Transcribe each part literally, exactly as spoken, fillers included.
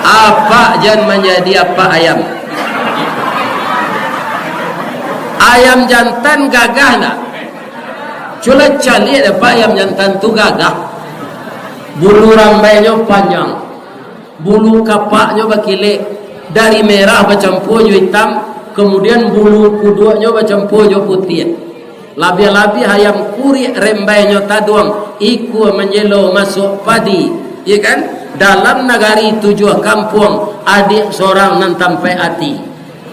Apak jan manjadi apak ayam. Ayam jantan gagah ndak? Cubo caliak dek apak ayam jantan tu gagah. Bulu rambainyo panjang. Bulu kapaknyo bakilek, dari merah bacampua jo itam, kamudian bulu kuduaknyo bacampua jo putiah. Labiah-labiah ayam kuriak rembainyo taduang, ikua manjelo masuak padi, iyo kan? Dalam nagari tujuah kampuang, adiak sorang nan tampaik ati.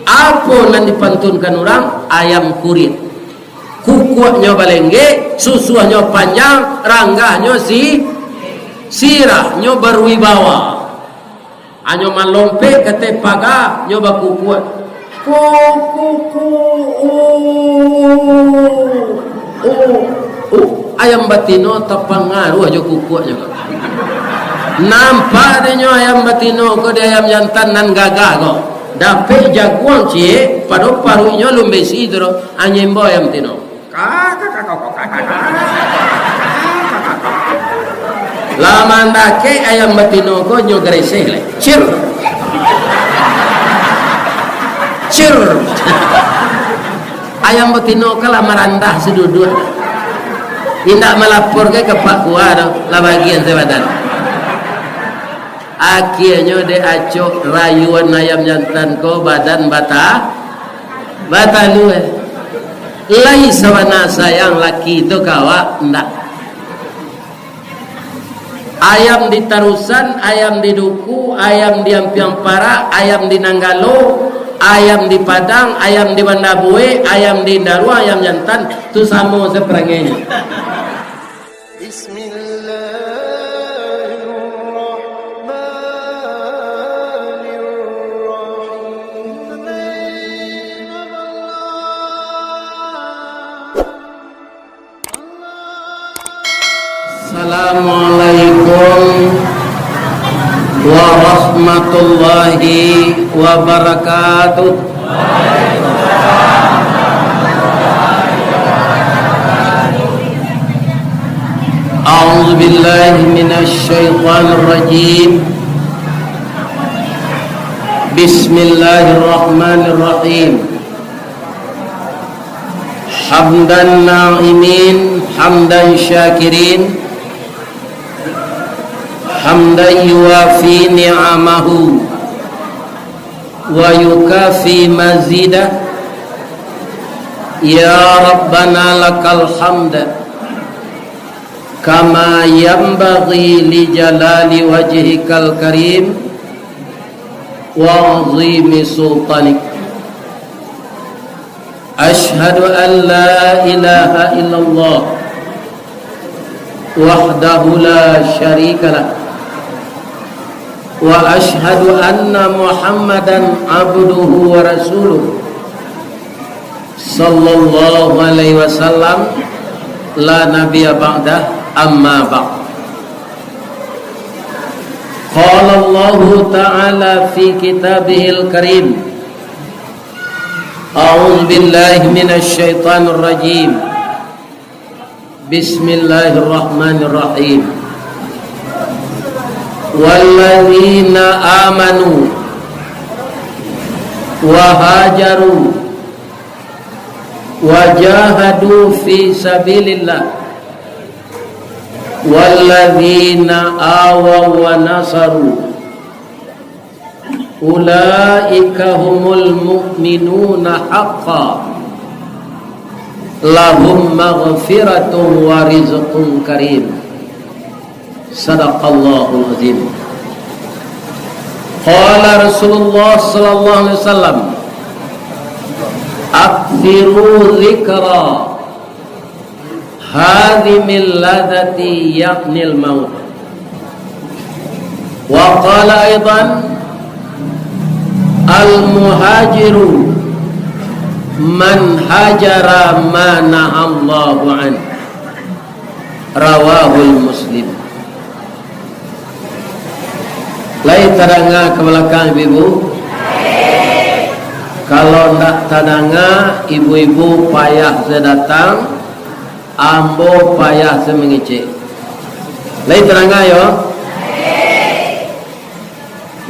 Apo nan dipantunkan urang? Ayam kuriak. Kukuaknyo balenggek, susuahnyo panjang, ranggahnyo si-, sirahnyo berwibawa. Hanyo malompek ka ateh paga, nyo bakukuak. Ku, ku, ku, u, u, u. Ayam batino tapangaruah jo kukuaknyo. Nampak dek nyo ayam batino ko di ayam jantan nan gagah ko. Dapek jaguang ciek, pado paruiknyo alun baisi tu doh, hanyo imbau ayam batino. Lah mandakek ayam batino ko nyo gareseh lai. Cir. Cir. Ayam batino ko lah marandah saduduak. Indak malapor ka Pak Kua doh, lah bagian sabadan. Akhianyo dek acok rayuan ayam jantan ko badan bata-, batalua. Lai sabana sayang laki tu ka awak, ndak. Ayam di Tarusan, ayam di Duku, ayam di Ampiang Parak, ayam di Nanggalo, ayam di Padang, ayam di Banda Buek, ayam di Indaruang, ayam jantan, tu samo saparangainyo. Bismillahirrahmanirrahim. Assalamualaikum warahmatullahi wabarakatuh. A'udzubillahi minasyaitonirrajim. Bismillahirrahmanirrahim. Hamdan na'imin, hamdan syakirin, hamdan yuwafi ni'amahu, wa yukafi mazidah. Ya Rabbana lakal hamd, kama yanbaghi li jalali wajhikal karim, wa azimi sultanik. Asyhadu an la ilaha illallah wahdahu la syarikalah. Wa asyhadu anna Muhammadan abduhu wa rasuluh. Sallallahu alaihi wasallam, la nabiyya ba'dah, amma ba'd. Qala Allahu ta'ala fi kitabihil karim. A'udzu billahi minasy syaithanir rajim. Bismillahirrahmanirrahim. Walladzina amanu wa hajaru wa jahadu fi sabilillah, walladzina awaw wa nasaru, ulaika humul mu'minuna haqqan, lahum maghfiratun wa rizqun karim. Sadaqallahul azim. Qala Rasulullah sallallahu alaihi wasallam, "Aktsiru dzikra hadhimil ladzati, ya'nil maut." Wa qala aidan, "Al-muhajiru man hajara ma nahallahu an." Rawahul Muslim. Lai tadanga ka balakang, ibu-ibu? Kalau ndak tadanga, ibu-ibu payah se datang, ambo payah se mangecek. Lai tadanga, yo?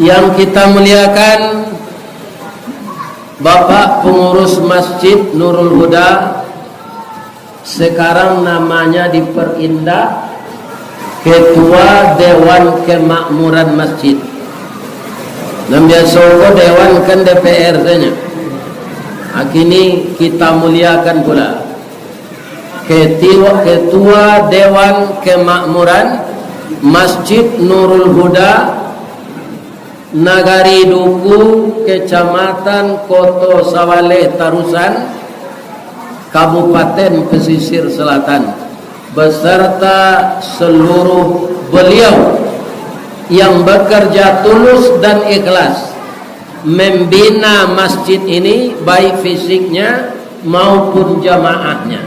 Yang kita muliakan, Bapak Pengurus Masjid Nurul Huda, sekarang namanya diperindah, Ketua Dewan Kemakmuran Masjid. Nan biaso ko dewan kan D P R sajo. Kini kita muliakan pula Ketua, Ketua Dewan Kemakmuran Masjid Nurul Huda, Nagari Duku, Kecamatan Koto Sawaleh Tarusan, Kabupaten Pesisir Selatan, beserta seluruh beliau yang bekerja tulus dan ikhlas membina masjid ini, baik fisiknya maupun jamaahnya.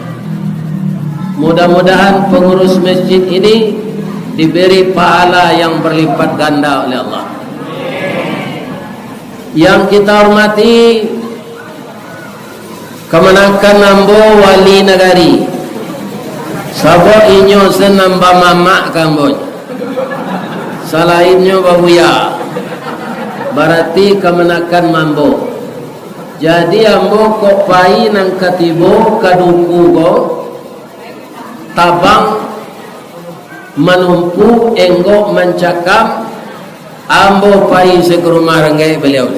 Mudah-mudahan pengurus masjid ini diberi pahala yang berlipat ganda oleh Allah. Yang kita hormati, kamanakan ambo wali nagari, sabab inyo se nan bamamak ka ambo. Salainnyo babuya, barati kamanakan mambo. Jadi, ambo kok pai nan ka tibo ka Duku ko, tabang manumpu, enggok mancakam, ambo pai se ka rumah ranggaik baliau.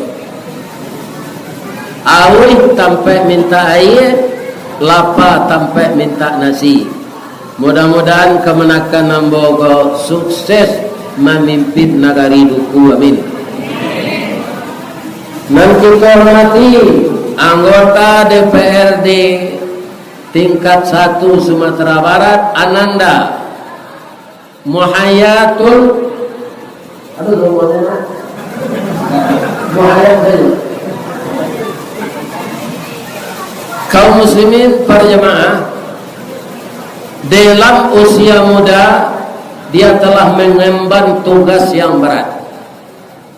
Auih tampek mintak aia, lapa tampek mintak nasi. Mudah-mudahan kamanakan ambo ko sukses mamimpin nagari Duku. Amin. Nan kito hormati, anggota D P R D tingkat satu Sumatera Barat, Ananda Muhayatul, aduh, Muhayat sajo. Kaum muslimin para jamaah, dalam usia muda, dia telah mengemban tugas yang berat.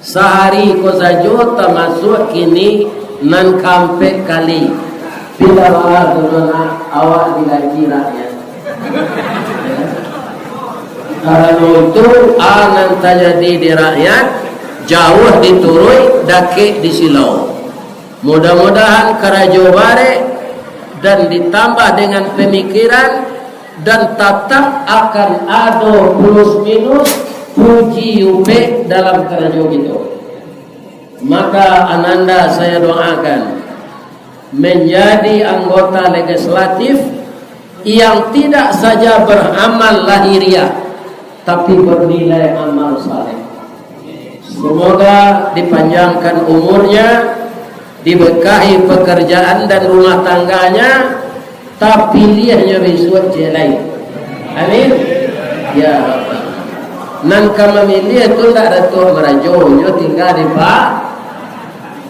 Sahari ko sajo tamasuak kini nan kaampek kali. Pila baa tu nak awak digaji rakyat? Karano itu, a nan tajadi di rakyat, jauah dituruik, dakek disilau. Mudah-mudahan karajo barek dan ditambah dengan pamikiran, dan tatap akan ado plus minus, puji upek dalam karajo kito. Maka Ananda saya doakan menjadi anggota legislatif yang tidak saja beramal lahiriah, tapi bernilai amal saleh. Semoga dipanjangkan umurnya, diberkahi pekerjaan dan rumah tangganya, tapiliahnyo bisuak ciek lai. Amin. Ya Rabbal. Nan ka mamiliah tu ndak Datuak Marajo, nyo tingga di Pa-,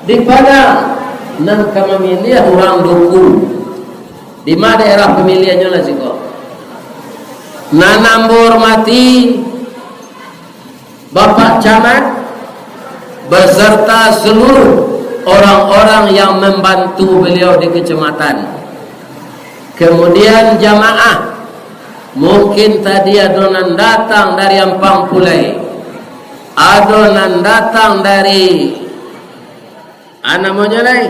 di Padang. Nan ka mamiliah urang Duku. Di ma daerah pamiliahnyo lah siko? Nan ambo hormati, Bapak Camat beserta seluruh orang-orang yang membantu beliau di kecamatan. Kemudian jamaah, mungkin tadi ado nan datang dari Ampang Pulai, ado nan datang dari A, namonyo lai?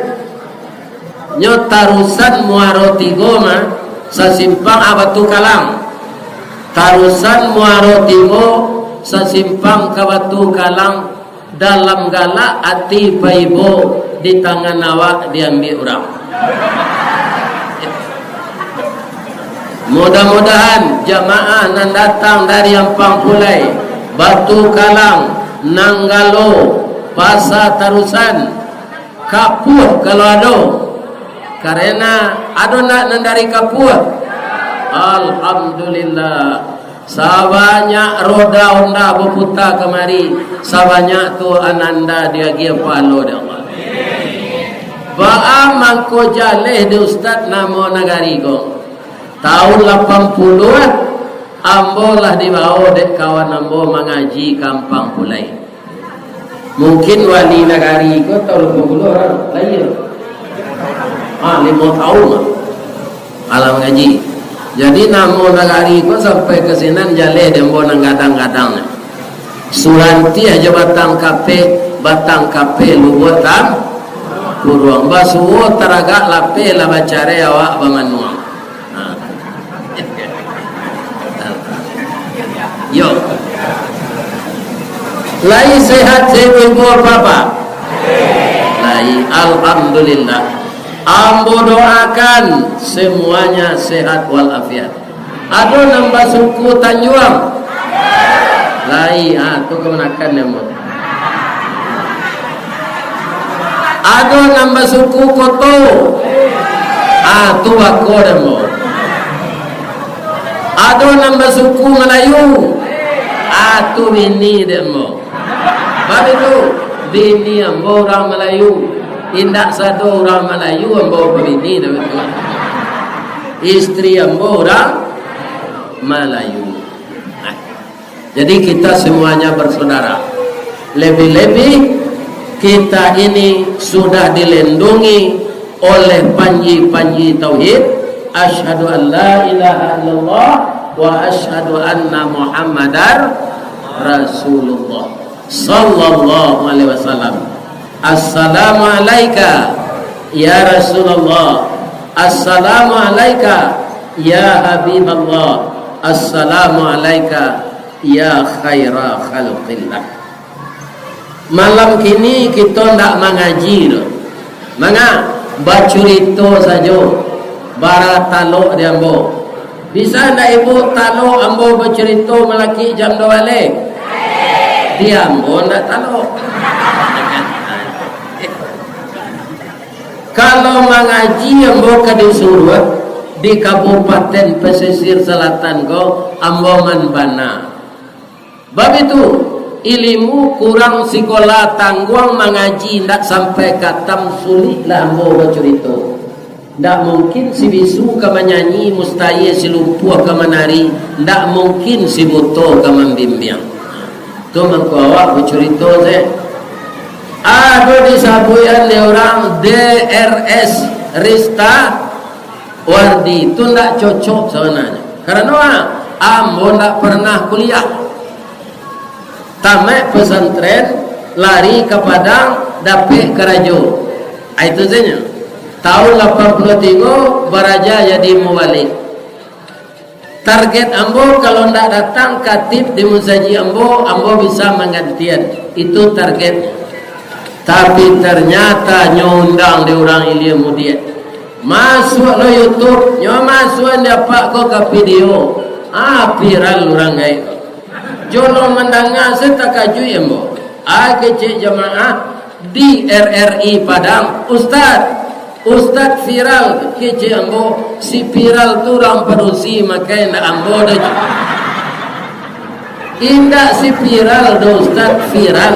Nyo Tarusan Muaro Tigo mah, sasimpang a Batu Kalang. Tarusan Muaro Tigo, sasimpang ka Batu Kalang, dalam galak ati paibo, di tangan awak diambiak urang. Mudah-mudahan jamaah nan datang dari Ampang Pulai, Batu Kalang, Nanggalo, Pasa Tarusan, Kapuah kalau ado. Karena ado ndak nan dari Kapuah? Alhamdulillah. Sabanyak roda Honda baputa kamari, sabanyak tu Ananda diagiah pahalo dek Allah. Baa mangko jaleh di Ustaz namo nagari ko? Tahun lapan puluah, ambo lah dibawo dek kawan ambo mangaji ka Ampang Pulai. Mungkin wali nagari ko tahun lapan puluah lah lahia. Ah, limo tahun lah. Alam ngaji. Jadi, namo nagari ko sampai ka sinan jaleh dek ambo nan gadang-gadang. Surantiah jo batang kapeh, batang kapeh lubuak tam-, kuruang. Basuo taragak lapeh lah bacarai awak bamanuang. Ha. Yo. Lai sehat ibu-ibu bapak? Lai, alhamdulillah. Ambo doakan semuanya sehat walafiat. Ado nan basuku Tanjuang? Lai, ah, tu kamanakan dek ambo. Ado nan basuku Koto? Ah, tu bako dek ambo. Ado nan basuku Malayu? Ah, tu bini dek ambo. Baitu, bini ambo urang Malayu. Indak sado urang Malayu ambo babini, dah baitu. Istri ambo urang Malayu. Nah, jadi kita semuanya bersaudara. Lebih-lebih kita ini sudah dilindungi oleh panji-panji tauhid, asyhadu an la ilaha illallah wa asyhadu anna Muhammadar Rasulullah sallallahu alaihi wasallam. Assalamu alaika ya Rasulullah. Assalamu alaika ya Habiballah. Assalamu alaika ya khaira khalqillah. Malam kini kito ndak mangaji doh. Manga, bacurito sajo, bara talok di ambo. Bisa ndak ibu talok ambo bacurito malaki jam duo baleh? Di ambo ndak talok. Kalau mangaji ambo ka disuruah di Kabupaten Pesisir Selatan ko, ambo man bana. Bab itu, ilimu kurang sikola tangguang mangaji ndak sampai katam, suliklah ambo bacurito. Ndak mungkin si bisu ka manyanyi, mustahil si lumpuah ka manari, ndak mungkin si buto ka mambimbiang. Tu mangko awak bacurito se. Ado disabuikan dek urang D R S Rista Wardi, tu ndak cocok sabananyo. Karano, ah, ambo ndak pernah kuliah. Tamaik pesantren, lari ka Padang, dapek karajo. Ah, itu sajo. Tahun lapan puluh tigo, baraja jadi mubalek. Target ambo, kalau ndak datang khatib di musajik ambo, ambo bisa manggantian. Itu target. Tapi ternyata nyo undang dek urang ilia mudiak. Masuak lo YouTube, nyo masuakan dek apak ko ka video. Ah, viral urang gaek ko. Jolong mandanga se takajuik ambo. Ah, kecek jamaah, di R R I Padang, "Ustaz, Ustaz viral," kecek ambo, "si viral tu urang padusi, makai ndak ambo doh." "Indak si viral doh, Ustaz, viral."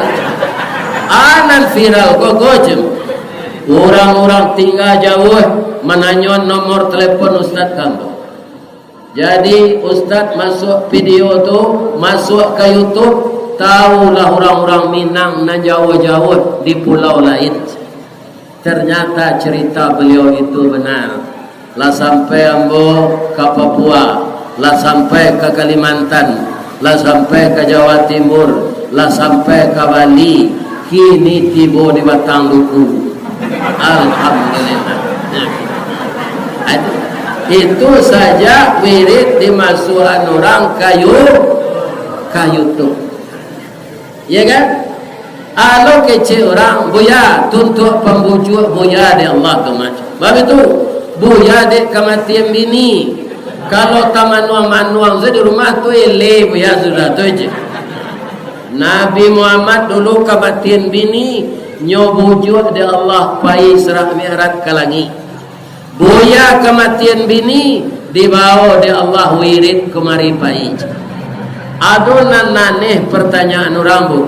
"Ah, nan viral ko, ko," cek. Urang-urang tingga jauah mananyo nomor telepon Ustaz ka ambo. Jadi, Ustaz masuak video tu, masuak ka YouTube, tahulah urang-urang Minang nan jauah-jauah di pulau lain. Ternyata cerita beliau itu benar. Lah sampai ambo ka Papua, lah sampai ka Kalimantan, lah sampai ka Jawa Timur, lah sampai ka Bali, kini tibo di Batang Duku. Alhamdulillah. Itu saja wirid dimasuakan urang ka You-, ka YouTube. Ya kan? Alo kecek urang, "Buya, tuntuak pambujuak Buya dek Allah tu, Mak." Baitu, Buya dek kamatian bini. Kalau tamanuang-manuang sajo di rumah tu, eleh Buya sudah tu je. Nabi Muhammad dulu kamatian bini, nyo bujuak dek Allah pai Isra Mi'raj ka langik. Buya kamatian bini, dibao dek Allah wirid kamari pai. Ado nan aneh partanyaan urang, Bu.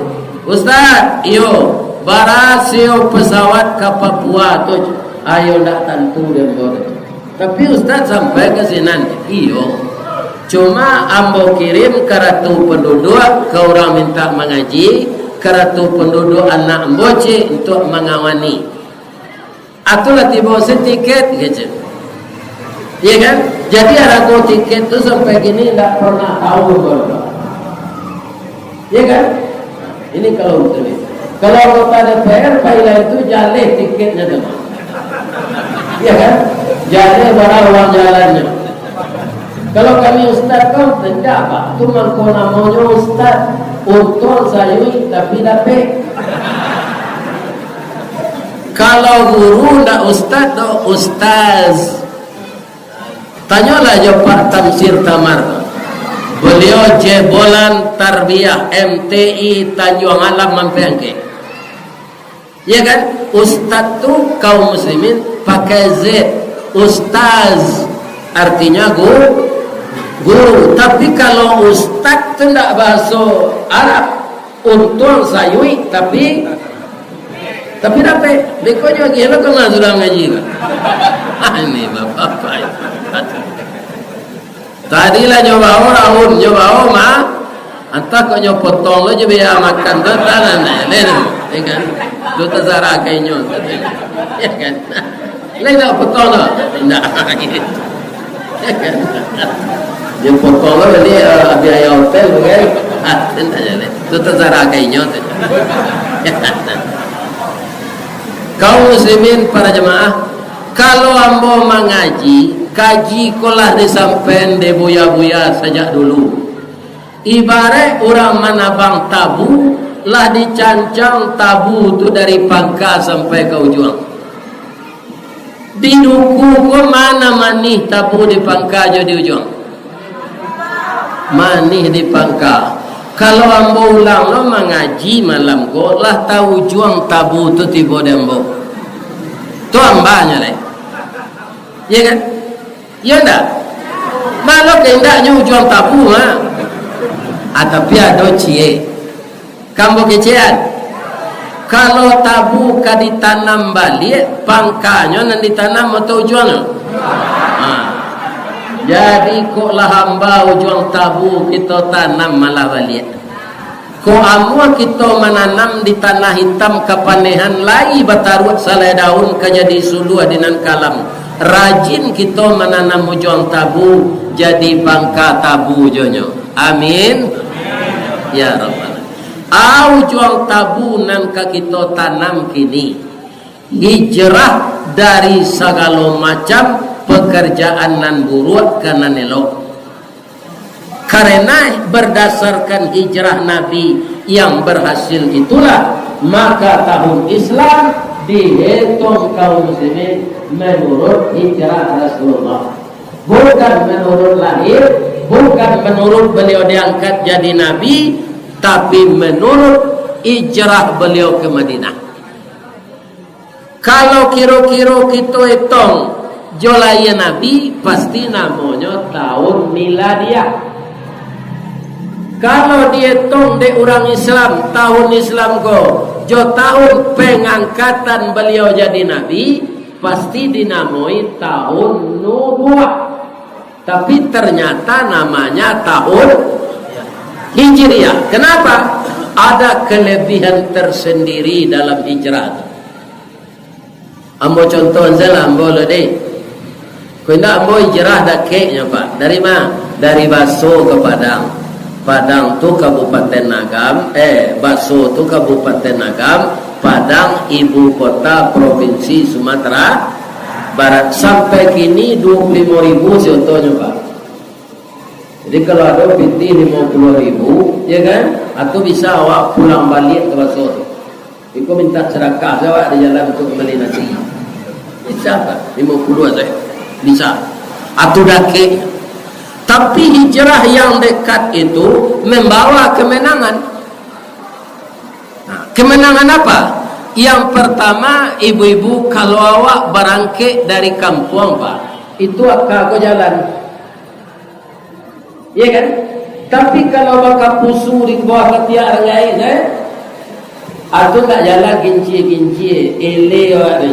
"Ustaz, iyo, barasio pesawat ka Papua tu?" Ayo, ndak tantu den, Bu. Tapi Ustaz sampai ka sinan, iyo. Cuma ambo kirim karatu panduduak ka urang mintak mangaji, karatu panduduak anak ambo cek untuak mangawani. Atulah tibo se tiket, kecek. Iya kan? Jadi, arago tiket tu sampai kini ndak pernah tahu, Bapak. Iya kan? Ini kalau muslimin. Kalau anggota D P R, pailah itu jaleh tiketnya tu. Iya kan? Jaleh barang uang jalannyo. Kalau kami ustaz kan, tidak, Pak. Tu mangko namonyo ustaz. Untuang sayui, tapi dapek. Kalau guru ndak ustaz, tu ustaz. Tanyolah jo Pak Tamsir Tamar. Beliau jebolan tarbiyah M T I Tanjuang Alam Mampang Angkek. Ya kan? Ustaz tu kaum muslimin pakai Z. Ustaz artinya gu-, guru. Tapi kalau ustaz tu ndak bahaso Arab, untuang sayui, tapi, tapi dapek. Bekonyo lagi lah kama sudah ngaji kan. Ini bapak-bapak. Tadi lah nyo bao raun, nyo bao ma-, antah kok nyo potong lo je biaya makan tu, tanah ni, ni, ni, ya kan? Tu tasarah ka inyo, ya kan? Lai nak potong tu? Indak. Ya kan? Dia potong tu tadi, eh, biaya hotel, kan? Ah, indak jadi. Tu tasarah ka inyo tu. Kaum muslimin, para jemaah, kalau ambo mangaji, kaji ko lah disampaian dek buya-buya sajak dulu. Ibaraik urang manabang tabu, lah dicancang tabu tu dari pangka sampai ka ujuang. Di duku ko ma nan manih tabu di pangka jo di ujuang? Manih di pangka. Kalau ambo ulang lo mangaji malam ko, lah taujuang tabu tu tibo di ambo. Tu ambanyo lai. Iya kan? Iyo ndak? Malo ka indaknyo ujuang tabu, ha? Ah, tapi ado ciek. Ka ambo kecekan. Kalau tabu ka ditanam baliak, pangkanyo nan ditanam atau ujuangnyo? Ha. Jadi, kok lah amba ujuang tabu kito tanam malah baliak. Kok amuah kito mananam di tanah itam kapanehan lai bataruak salai daun ka jadi suluah di nan kalam. Rajin kito mananam ujuang tabu, jadi pangka tabu jonyo. Amin. Ya Rabbal. A ujuang tabu nan ka kito tanam kini, hijrah dari sagalo macam pekerjaan nan buruak ka nan elok. Karena berdasarkan hijrah Nabi yang berhasil itulah, maka tahun Islam dihitung kaum muslimin menurut hijrah Rasulullah. Bukan menurut lahir, bukan menurut beliau diangkat jadi nabi, tapi menurut hijrah beliau ke Madinah. Kalau kiro-kiro kito etong jo lahia Nabi, pasti namonyo tahun miladiah. Kalau dietong dek urang Islam, tahun Islam ko jo tahun pengangkatan beliau jadi Nabi, pasti dinamoi tahun nubuah. Tapi ternyata namanya tahun Hijriah. Kenapa? Ada kelebihan tersendiri dalam hijrah tu. Ambo contoh sajolah ambo lo deh. Ko indak ambo hijrah dakeknyo, Pak. Dari ma? Dari Baso ke Padang. Padang tu Kabupaten Agam, eh, Baso tu Kabupaten Agam, Padang ibu kota Provinsi Sumatera Barat. Sampai kini dua puluh lima ribu siotonyo, Pak. Jadi, kalau ado pitih limo puluah ribu, ya kan, atau bisa awak pulang baliak ka Baso tu. Iko minta sadakah sajo awak di jalan untuk mambali nasi. Bisa tak? Limo puluah sajo. Bisa. Atau dakek. Tapi hijrah yang dekat itu membawa kemenangan. Nah, kemenangan apa? Yang pertama, ibu-ibu, kalau awak barangkek dari kampuang, Pak, itu aka ko jalan. Iya kan? Tapi kalau bakapusu di bawah katiak ranggai, eh? Atau tak jalan kincia-kincia, ele awak ni.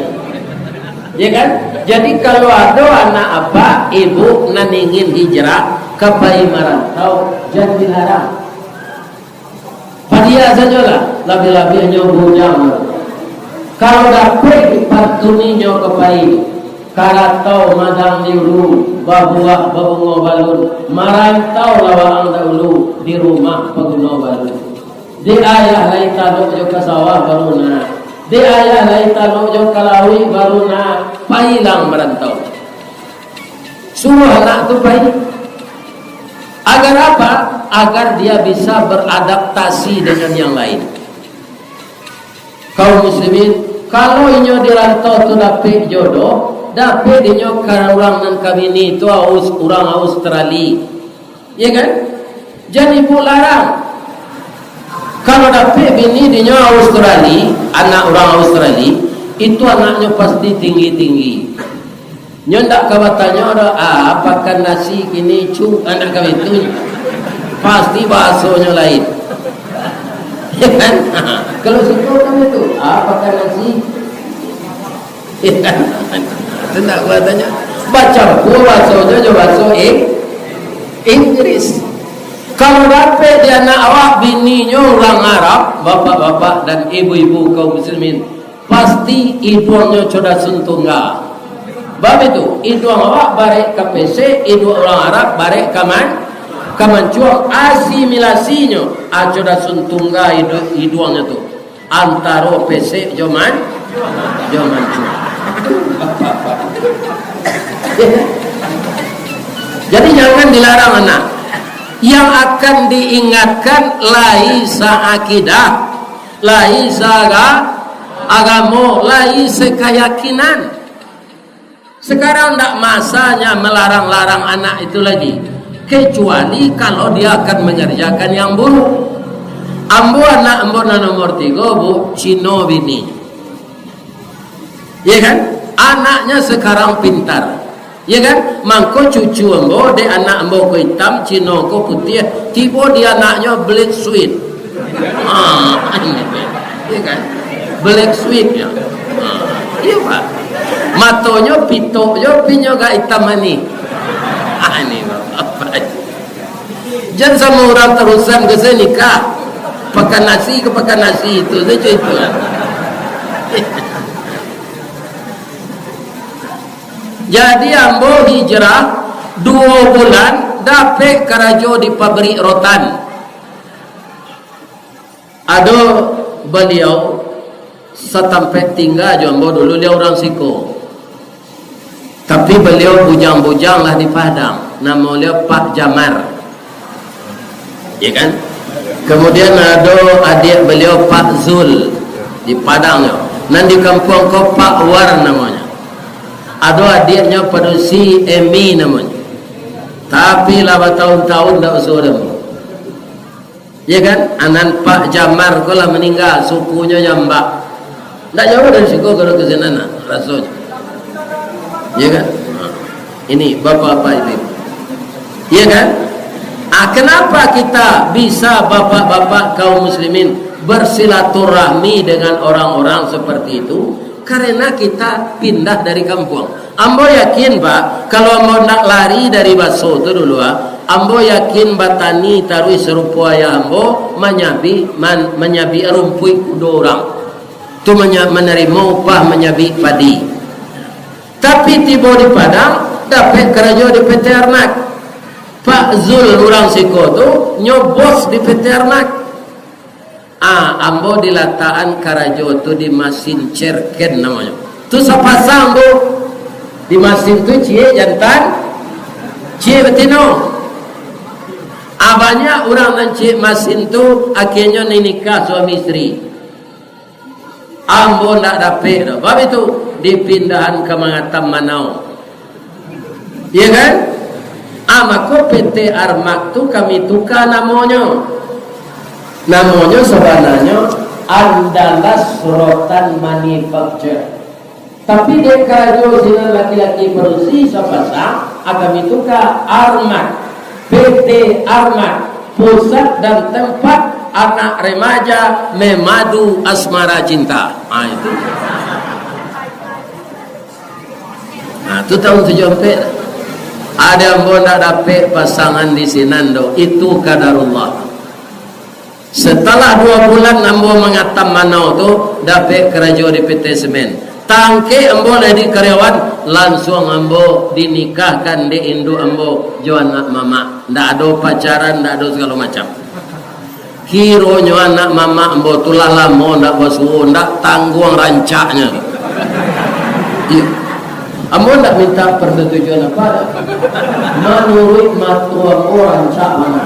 Iya kan? Jadi kalau ado anak apak, ibu nan ingin hijrah ka pai marantau, jan dilarang. Padia sajolah, labiah-labiahnyo bujang. Kalau dapek, dipantuninyo ka pai. Karatau madang di ulu, babuah babungo balun, marantau lah waang dahulu, di rumah paguno balun. Dek ayah lai talok jo ka sawah baru nak. Dek ayah lai talok jo ka lauik baru nak. Pailah marantau. Suruah anak tu pai. Agar apa? Agar dia bisa beradaptasi dengan yang lain. Kaum muslimin, kalau inyo di rantau tu dapek jodoh, dapek inyo ka urang nan ka bini tu aus-, urang Australia. Ya kan? Jan ibu larang. Kalau dapek bini dinyo Australia, anak urang Australia, itu anaknyo pasti tinggi-tinggi. Nyo ndak ka batanyo doh, "Ah, pakan nasi kini, Cu?" Ndak ka baitu. Pasti bahasonyo lain. Ya kan? Kalau siko kan itu, "Ah, pakan nasi." Ya kan? Itu ndak ka batanyo. Bacampua bahasonyo jo bahaso Ing-, Inggris. Kalau dapek di anak awak bininyo urang Arab, bapak-bapak dan ibu-ibu kaum muslimin, pasti iduangnyo codas suntungga. Bab itu, iduang awak barek ka pesek, iduang urang Arab barek ka man-, ka mancuang. Asimilasinyo, ah, codas suntungga idu-, iduangnyo tu. Antaro pesek jo man-, jo mancuang. Jadi, jangan dilarang anak. Yang akan diingatkan laisa akidah, laisa aga-, agamo, laisa kayakinan. Sekarang ndak masanya melarang-larang anak itu lagi, kecuali kalau dia akan mengerjakan yang buruk. Ambo, anak ambo nan nomor tigo, Bu, Cino bini. Ya kan? Anaknya sekarang pintar. Ya kan? Mangko cucu ambo, dek anak ambo ko itam, Cino ko putiah, tibo di anaknyo black suede. Ah, ya kan? Black suede nyo. Ah, iya, Pak. Matonyo pitok jo, pinyo agak itam manih. Ah, ini, Bapak. Jan samo urang tarusan ka saya nikah. Pakan nasi ka pakan nasi, itu saja itu. Jadi, ambo hijrah duo bulan, dapek karajo di pabrik rotan. Ado baliau satampek tingga jo ambo dulu, baliau urang siko. Tapi baliau bujang-bujang lah di Padang. Namo baliau Pak Jamar. Ya kan? Kemudian ado adiak baliau Pak Zul di Padang nyo. Nan di kampuang ko Pak War namonyo. Ado adiaknyo padusi Emi namonyo. Tapi lah batahun-tahun ndak basuo doh. Ya kan? Anan Pak Jamar ko lah maningga, sukunyo Jambak. Ndak jauah dari siko kalau ke sinan, nah, rasonyo. Ya kan? Nah, ini bapak-bapak ini. Ya kan? Ah, kenapa kita bisa, bapak-bapak kaum muslimin, bersilaturahmi dengan orang-orang seperti itu? Karena kita pindah dari kampuang. Ambo yakin, Pak, kalau ambo ndak lari dari baso tu dulu, ah, ambo yakin batani taruih sarupo ayah ambo, manyabik, man-, manyabik rumpuik kudo urang. Tu manya-, manarimo upah manyabik padi. Tapi tibo di Padang, dapek karajo di P T Arnak. Pak Zul urang siko tu, nyo bos di P T Arnak. Ah, ambo dilatakan karajo tu di masin cerken namonyo. Tu sapasang, Bu. Di masin tu ciek jantan, ciek batino. Ah, banyak urang nan ciek masin tu, akhianyo ni nikah suami isteri. Ambo ndak dapek doh. Bab itu, dipindahan ka Mangatam Manau. Iya kan? Ah, mako P T Armak tu kami tuka namonyo. Namonyo sabananyo Andalas Rotan Manufacture. Tapi dek karajo sinan laki-laki padusi sapasang, ah, kami tuka Armak, P T Armak, pusat dan tempat anak remaja memadu asmara cinta. Ah, itu. Nah, tu tahun tujuh ampek. Ado ambo ndak dapek pasangan di sinan doh. Itu kadarullah. Setelah dua bulan ambo Mangatam Manau tu, dapek karajo di P T Semen. Tangkek ambo lah jadi karyawan, lansuang ambo dinikahkan dek induak ambo jo anak mamak. Ndak ado pacaran, ndak ado sagalo macam. Kironyo anak mamak ambo tu lah lamo ndak basuo, ndak tangguang rancaknyo. Iyo. Ambo ndak minta persetujuan apa. Manuruik mato ambo rancak bana.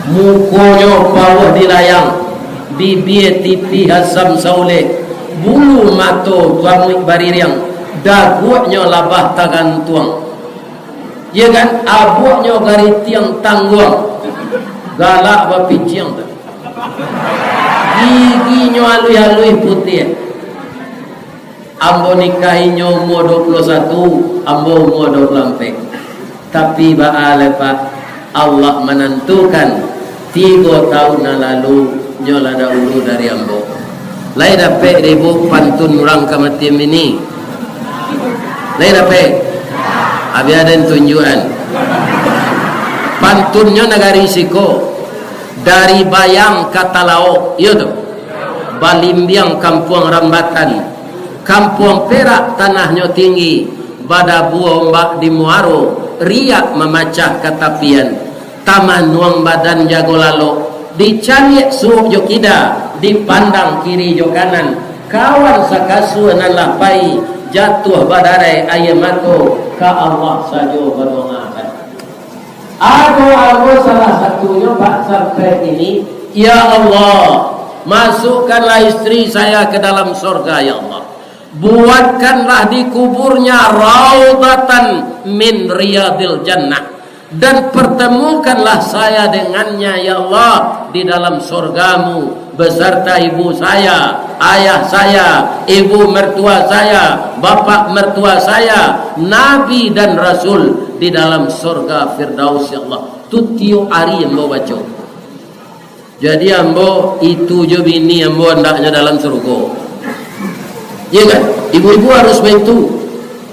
Mukonyo pauah dilayang, bibia tipih asam saulek, bulu mato ramuik baririang, daguaknyo labah tagantuang. Iyo kan, abuaknyo garitiang tangguang, galak bapiciang tu. Giginyo aluih-aluih putiah. Ambo nikahinyo umua dua puluh satu, ambo umua dua puluh ampek. Tapi baa lai, Pak, Allah manantukan tigo taun nan lalu, nyo lah dahulu dari ambo. Lai dapek dek ibu pantun urang kamatian bini? Lai dapek? Abih aden tunjuakan. Pantunnyo nagari siko, dari Bayang ka Talaok, iyo tu. Balimbiang kampuang Rambatan, kampuang Perak tanahnyo tinggi, badabua ombak di muaro, riak mamacah ka tapian. Tamanuang badan jago lalok, dicaliak suok jo kida, dipandang kiri jo kanan, kawan sakasua nan lah pai, jatuah badarai aia mato, ka Allah sajo badonga. Ado ambo salah satunyo, Pak, sampai kini, "Ya Allah, masukkanlah istri saya ke dalam sorga, ya Allah. Buatkanlah di kuburnya raudatan min riyadil jannah, dan pertemukanlah saya dengannya, ya Allah, di dalam sorgamu, beserta ibu saya, ayah saya, ibu mertua saya, bapak mertua saya, nabi dan rasul di dalam sorga Firdaus, ya Allah." Tu tiok ari ambo baco. Jadi ambo itu jo bini ambo andaknyo dalam surugo. Iya kan? Ibu-ibu harus baitu.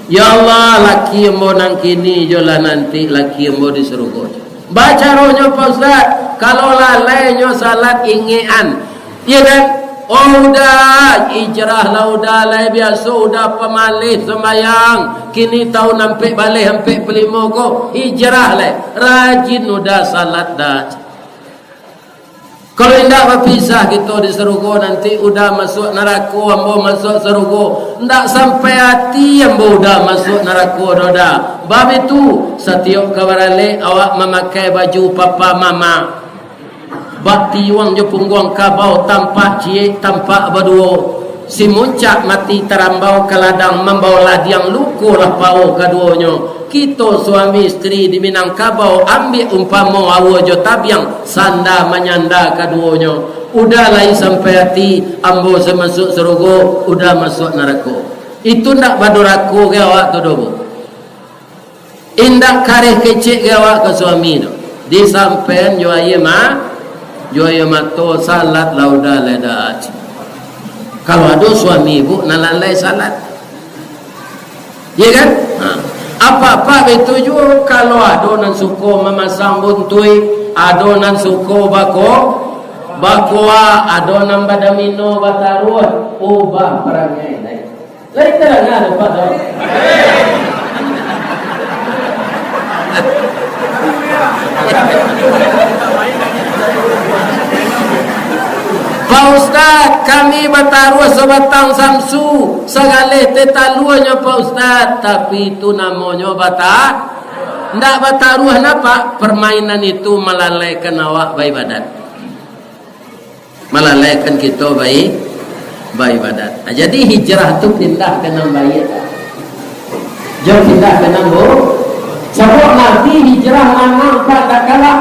Ya Allah, laki ambo nan kini jo lah nanti laki ambo di surugo. Bacaronyo, Pak Ustaz, kalau lalai nyo salat ingekan. Iya kan? Oh, udah, hijrah lah, udah lah, biaso udah pamaleh sambayang. Kini taun ampek baleh ampek palimo ko, hijrah lah. Rajin udah salat dah. Kalau indak bapisah kito di sarugo, nanti udah masuak narako, ambo masuak sarugo. Ndak sampai ati ambo udah masuak narako doh dah. Bab itu, satiok ka baralek awak mamakai baju papa mama. Bak tiuang jo pungguang kabau, tampak ciek, tampak baduo. Si muncak mati tarambau ka ladang, mambao ladiang, luko lah pao kaduonyo. Kito suami isteri di Minangkabau, ambiak umpamo aua jo tabiang, sanda manyanda kaduonyo. Udah lai sampai ati, ambo samasuak sarugo, udah masuak narako. Itu ndak badurako ka awak tu doh, Bu? Indak kareh kecek ka awak ka suami tu. Disampaian jo aia ma-, jo aia mato, salat lah udah lai dah. Kalau ado suami ibu nan lalai salat. Iya kan? Ha. Apak-apak baitu juo, kalau ado nan suko mamasang buntuik, ado nan suko bako-, bakoa, ado nan badamino bataruah, ubah parangai lai. Lai tadanga dek Pak tu? Pak Ustaz, kami bataruah sabatang samsu, sagaleh teh taluanyo, Pak Ustaz, tapi itu namonyo bata-, ndak bataruah napa? Permainan itu malalaikan awak baibadat. Malalaikan kito bai-, baibadat. Nah, jadi hijrah tu pindah ka nan baiak. Jan pindah ka nan bu-, sabab Nabi hijrah manang, Pak, ndak kalah.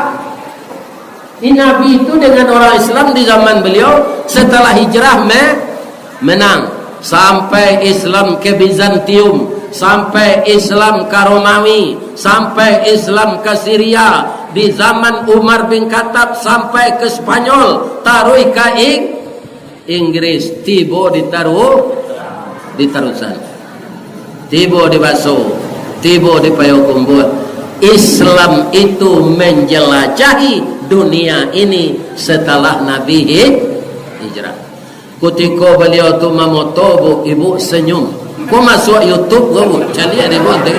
Ini Nabi itu dengan orang Islam di zaman beliau, setelah hijrah me-, menang. Sampai Islam ke Bizantium, sampai Islam ka Romawi, sampai Islam ka Syria, di zaman Umar bin Khattab sampai ke Spanyol, taruih ka Ing-, Inggris, tibo di Taru-, di Tarusan, tibo di Baso, tibo di Payokumbuah. Islam itu menjelajahi dunia ini setelah Nabi hij-, hijrah. Kutiko baliau tu mamoto, Bu, ibu senyum. Ko masuak YouTube ko, Bu? Caliak dek ibu nanti.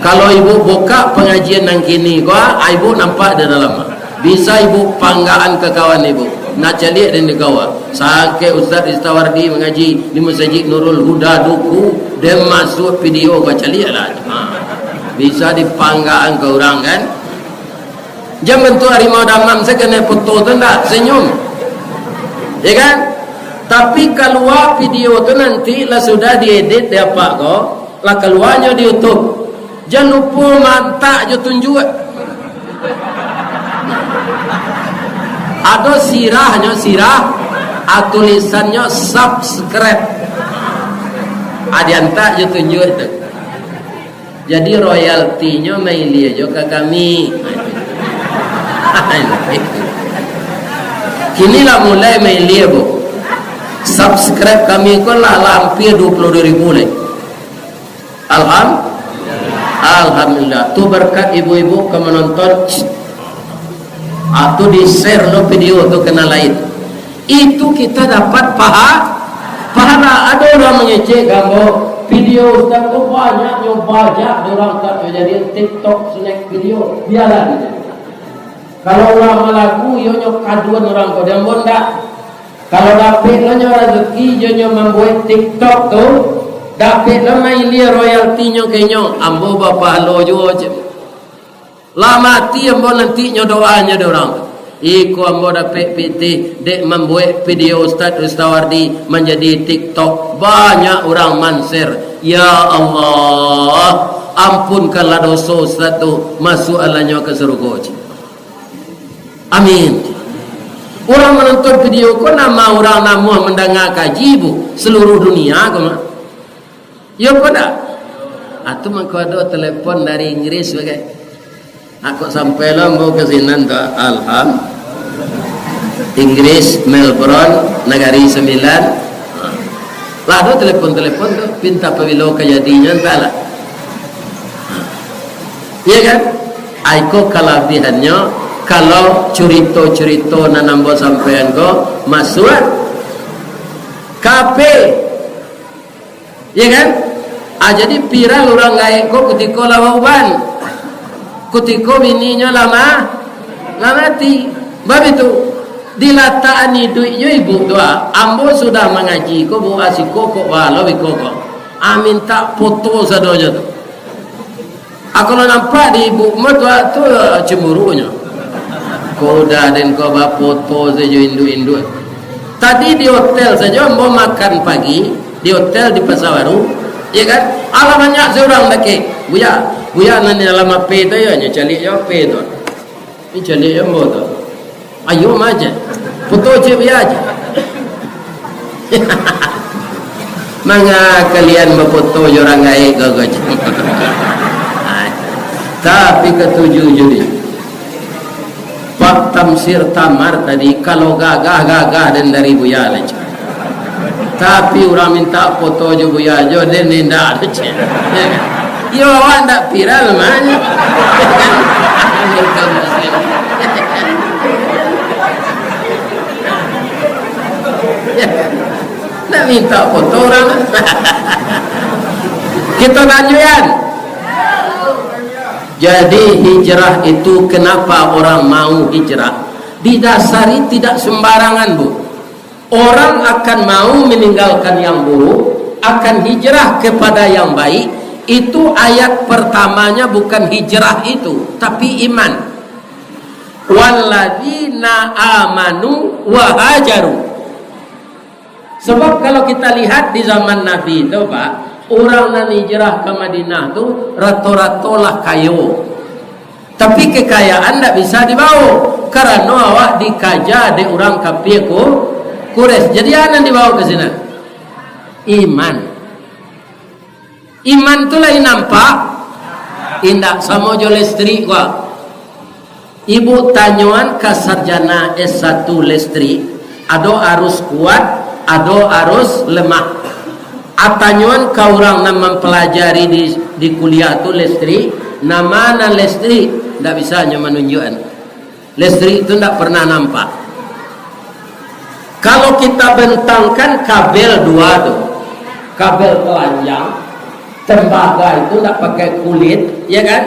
Kalau ibu buka pengajian nan kini ko, ah, ibu nampak di dalam. Bisa ibu panggaan ka kawan ibu. Nak caliak den di kawan. Sangke Ustaz Ristawardi mangaji di Masajik Nurul Huda Duku, den masuak video ka caliak lah. Ha. Bisa dipanggaan ka urang kan? Jan bantuak harimau damam, sakenai foto tu ndak, senyum. Ya kan? Tapi kalua video tu nanti lah sudah diedit di apak ko, lah kaluanyo di YouTube. Jan lupo mantak jo tunjuak. Ado sirahnyo, sirah, a tulisannyo subscribe. A diantak jo tunjuak tu. Jadi royaltinyo mailia jo ka kami. Kini lah mulai mailia, Bu. Subscribe kami ko lah, lah hampir dua puluh dua ribu lai. Alham-, Alhamdulillah. Tu berkat ibu-ibu ka manonton. Ah, tu di-share lo video tu ka nan lain. Itu kita dapat paha-, pahala. Ado urang mangecek ka ambo, "Video Ustaz ko banyaknyo, bajak dek urang angkatnyo jadi TikTok, snack video." Bialah gitu. Kalau urang malagu, iyo nyo kaduan urang ko, di ambo ndak. Kalau dapek lo nyo razaki, iyo nyo mambuek TikTok tu, dapek lo mailia royaltinyo ka inyo, ambo bapahalo juo, cek. Lah mati ambo nanti nyo doanyo dek urang tu. Iko ambo dapek pitih dek mambuek video Ustaz Ristawardi manjadi TikTok. Banyak urang manser. Ya Allah, ampunkanlah doso Ustaz tu, masuaklah nyo ka sarugo, cik. Amin. Urang manonton video ko nama urang namuah mandanga kaji, Bu, saluruh dunia ko mah. Iyo ko ndak? Ah, tu mangko ado telepon dari Inggris bagai. Aku sampai lo ambo ka sinan tu, alham. Inggris, Melbourne, Nagari Sembilan. Lah ado telepon-telepon tu, pinta pabilo ka jadinyo, antahlah. Iya kan? Ai ko kalabihannyo, kalau curito-curito nan ambo sampaian ko masuak ka P. Iya kan? Ah, jadi viral urang gaek ko kutiko lah bauban. Kutiko bininyo lah ma-, lah mati. Bab itu, dilatakan iduiknyo ibu tu, ah, ambo sudah mangaji ko, Bu, ah, siko kok balo biko ko. Ah, minta foto sadonyo tu. Ah, kalau nampak di ibu mah tu, ah, tu, ah, cemburunyo. Ko udah den ko bafoto sajo induak-induak. Tadi di hotel sajo ambo makan pagi, di hotel di Pasar Baru, ya kan? Alah banyak se urang dakek. "Buya, buya nan di dalam H P tu yo, nyo caliak jo H P tu." Ni caliak jo ambo tu. Ayo maja. Foto cek buya aja. Manga kalian bafoto jo urang gaek ko, ko, cek. Tapi katuju juri. Pak Tamsir Tamar tadi, kalau gagah-gagah den dari buya lah, cek. Tapi urang minta foto jo buya jo, den indak, cek. Yo, awak ndak viral mah. Ndak minta foto urang. Kita lanjutkan. Jadi hijrah itu, kenapa orang mau hijrah? Didasari tidak sembarangan, Bu. Orang akan mau meninggalkan yang buruk, akan hijrah kepada yang baik. Itu ayat pertamanya bukan hijrah itu, tapi iman. Walladzina amanu wa hajaru. Sebab kalau kita lihat di zaman Nabi tu, Pak, urang nan hijrah ka Madinah tu rato-rato lah kayo. Tapi kekayaan ndak bisa dibawa, karano awak dikaja dek urang kafir Ku-, Quraisy. Jadi, a nan dibawa ka sinan? Iman. Iman tu lai nampak? Indak, samo jo listrik ko. Ibu tanyoan ka sarjana S satu listrik, ado arus kuat, ado arus lemah. A tanyoan ka urang nan mampalajari di, di kuliah tu listrik, nama nan listrik, ndak bisa nyo manunjuakan. Listrik tu ndak pernah nampak. Kalau kita bentangkan kabel dua tu, kabel telanjang, tembaga itu ndak pakai kulit, ya kan?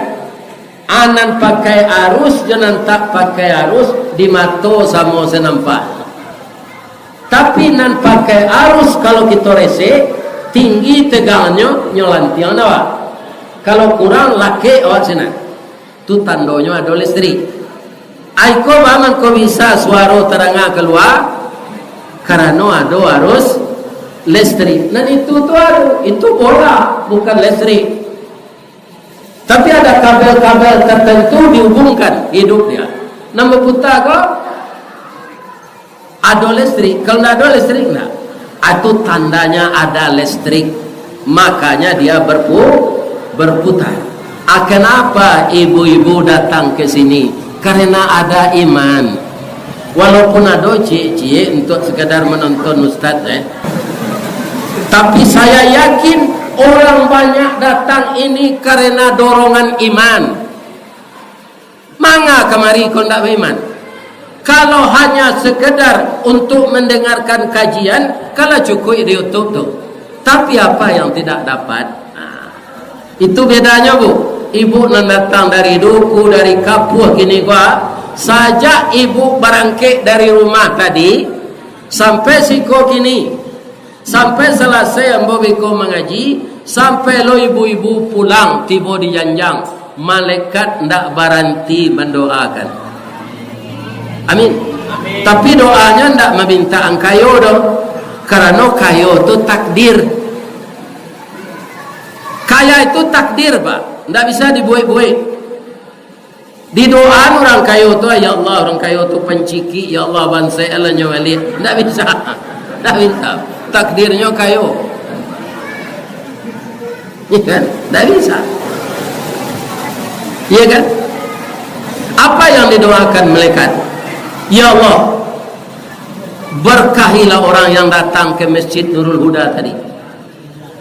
A, nan pakai arus jo nan tak pakai arus, di mato samo se nampak. Tapi nan pakai arus, kalau kito resek, tinggi tegangannyo, nyo lantiang awak. Kalau kurang, lakek awak sinan. Tu tandonyo ado listrik. Ai ko, baa mangko bisa suaro tadanga kalua? Karano ado arus listrik. Nan itu tu ado, itu bola, bukan listrik. Tapi ada kabel-kabel tertentu dihubungkan hidup dia. Nan baputa ko ado listrik, kalau ndak ado listrik ndak. Itu tandanya ada listrik, makanya dia berpu-, berputar. Ah, kenapa ibu-ibu datang ke sini? Karena ada iman. Walaupun ado ciek-ciek untuk sekadar menonton ustaz, eh. Tapi saya yakin orang banyak datang ini karena dorongan iman. Manga kamari ko ndak baiman? Kalau hanya sekedar untuk mendengarkan kajian, kalau cukuik di YouTube tu. Tapi apa yang tidak dapat? Nah, itu bedanya, Bu. Ibu nan datang dari Duku, dari Kapuah kini ko, sajak ibu barangkek dari rumah tadi, sampai siko kini, sampai salasai ambo beko mangaji, sampai lo ibu-ibu pulang tibo di janjang, malaikat ndak baranti mandoakan. Amin. Amin. Tapi doanyo ndak maminta ang kayo doh, karano kayo tu takdir. Kaya itu takdir, Pak, ndak bisa dibuek-buek. Didoaan urang kayo tu, "Ya Allah, urang kayo tu pancikik, ya Allah, bansaik lah nyo baliak." Ndak bisa. Ndak bisa. Takdirnyo kayo. Iya kan? Ndak bisa. Iya kan? Apa yang didoakan malaikat? "Ya Allah, berkahilah orang yang datang ke Masjid Nurul Huda tadi."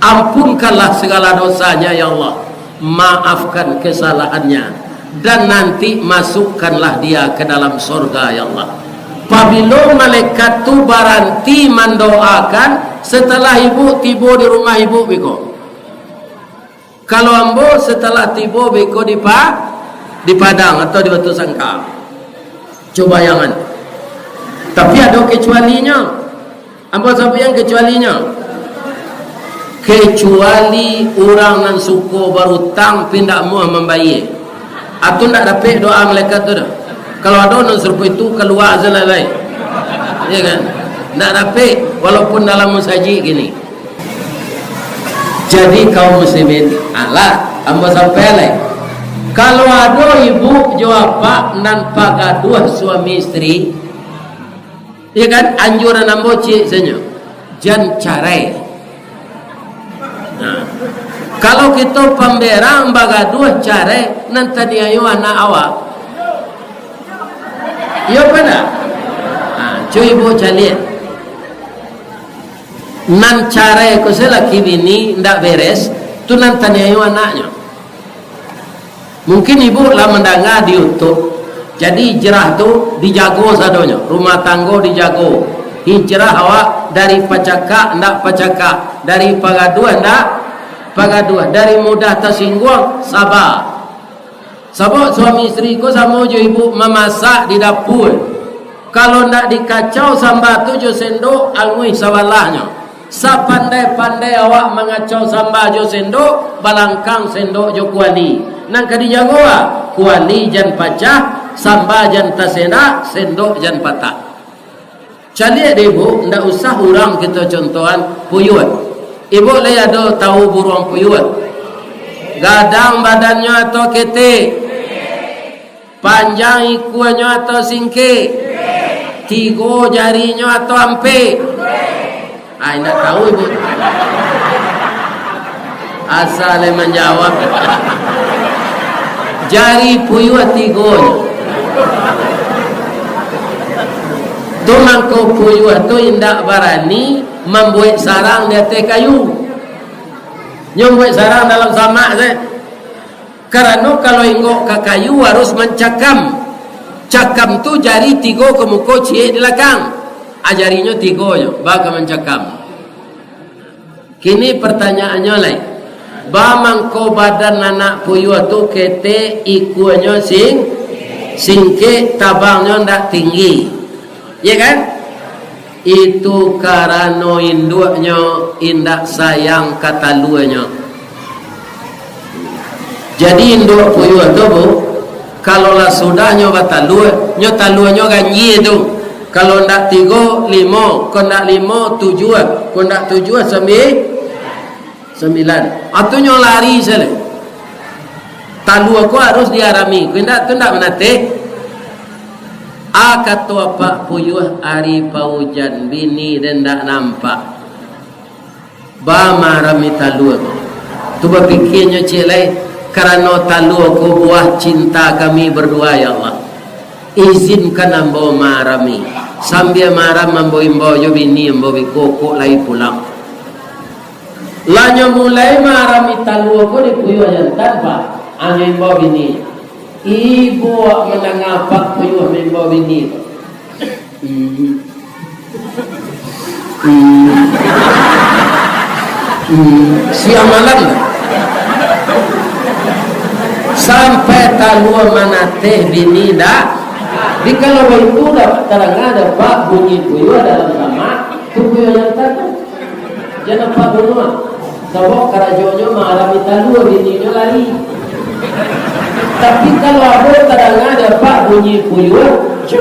Ampunkanlah segala dosanya, ya Allah. Maafkan kesalahannya. Dan nanti masukkanlah dia ke dalam sorga, ya Allah. Pabilo malaikat tu baranti mandoakan setelah ibu tibo di rumah ibu beko. Kalau ambo setelah tibo beko di Pa-, di Padang atau di Batu Sangka. Cubo bayangan. Tapi ado kecualinyo. Ambo sampaian kecualinyo. Kecuali urang nan suko barutang, tapi indak muah mambayie. Atau indak dapek doa malaikat tu doh. Kalau ado nan sarupo itu, kalua sajo lai. Iya kan? Indak dapek, walaupun dalam musajik kini. Jadi kaum muslimin, alah, ambo sampaian lai. Kalau ado ibu jo apak nan pagaduah suami isteri, iya kan, anjuran ambo ciek sajo, jan carai. Nah, kalau kito pamberang bagaduah carai, nan taniayo anak awak. Iyo apa ndak? Nah, cubo ibu caliak. Nan carai ko se laki bini ndak beres, tu nan taniayo anaknyo. Mungkin ibu lah mandanga di YouTube. Jadi hijrah tu dijago sadonyo, rumah tanggo dijago. Hijrah awak dari pacakak ndak pacakak, dari pagaduah ndak pagaduah, dari mudah tasingguang, saba. Sabab suami isteri ko samo jo ibu mamasak di dapua. Kalau ndak dikacau samba tu jo sendok, anguih sabalahnyo. Sapandai-pandai awak mangacau samba jo sendok, balangkang sendok jo kuali. Nan ka dijago ah, kuali jan pacah, samba jan tasendak, sendok jan patah. Caliak deh, Bu, ndak usah urang kito contohan puyuah. Ibu lai ado tahu buruang puyuah? Gadang badannyo atau ketek? Panjang ikuanyo atau singkek? Tigo jarinyo atau ampek? Ah, indak tahu, Ibu. Asa lai manjawab. Jari puyuah tigo. Tu mangko puyuah tu indak barani mambuek sarang di ateh kayu. Nyo mambuek sarang dalam samak se. Karano kalau inggok ka kayu harus mancakam. Cakam tu jari tigo ka muko, ciek di lakang. Ah, jarinyo tigo nyo, ba ka mancakam. Kini pertanyaannyo lai. Ba mangko badan anak puyuah tu ketek, ikuanyo sing-, singkek, tabangnyo ndak tinggi. Ya kan? Itu karano induaknyo indak sayang ka taluanyo. Jadi induak puyuah tu, Bu, kalau lah sudah nyo batalua, nyo taluanyo ganjia tu. Kalau ndak tigo, limo, ko ndak limo, tujuah, ko ndak tujuah, sambi-, sambilan. Atunyo lari sajo. Talua ko harus diarami, ko indak tu ndak manateh. A kato apak puyuah ari paujan, bini den ndak nampak. Ba maarami talua ko. Tu bapikianyo ciek lai, karano talua ko buah cinta kami berdua, ya Allah. Izinkan ambo maarami. Sambia maaram ambo imbau jo bini ambo biko, kok lai pulang. Lah nyo mulai maarami talua ko di puyuah jantan, Pak. Anyo imbau bini. Ibo awak mandanga apak puyuah maimbau bini ko. Hmm. Hmm. Hmm. Siang malam. Sampai talua manateh bini ndak. Di kalau baitu dah tadanga dek apak bunyi puyuah dalam kamar, tu puyuah jantan tu. Jan apak bunuah. Sabab karajonyo maarami talua, bininyo lari. Tapi kalau ado tadanga dek apak bunyi puyuah, cu,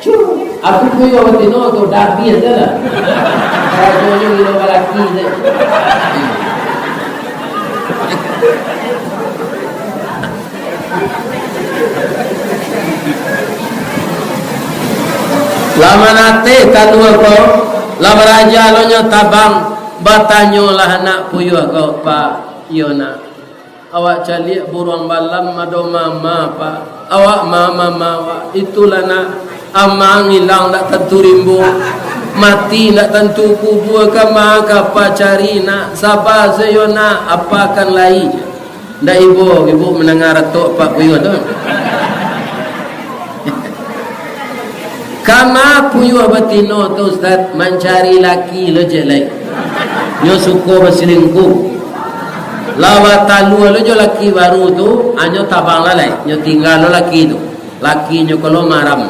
cu, aku puyuah batino tu, dah abih se lah. Karajonyo gilo balaki se. Lah manateh talua ko, lah baraja lo nyo tabang, batanyolah anak puyuah ko, "Pak, iyo nak, awak caliak buruang balam ado mama, Pak. Awak ma mama awak, itulah nak, amang ilang ndak tantu rimbo, mati ndak tantu kubua, ka ma ka pa cari nak, saba se yo nak, apak kan lai." Ndak ibo, ibo mandanga ratok apak puyuah tu. Kama puyuah batino tu, Ustaz, mancari laki lo ciek lai. Nyo suko basilingkuh. Lah batalua lo jo laki baru tu, anyo tabang lah lai, nyo tingga lo laki tu. Lakinyo ko lo maram.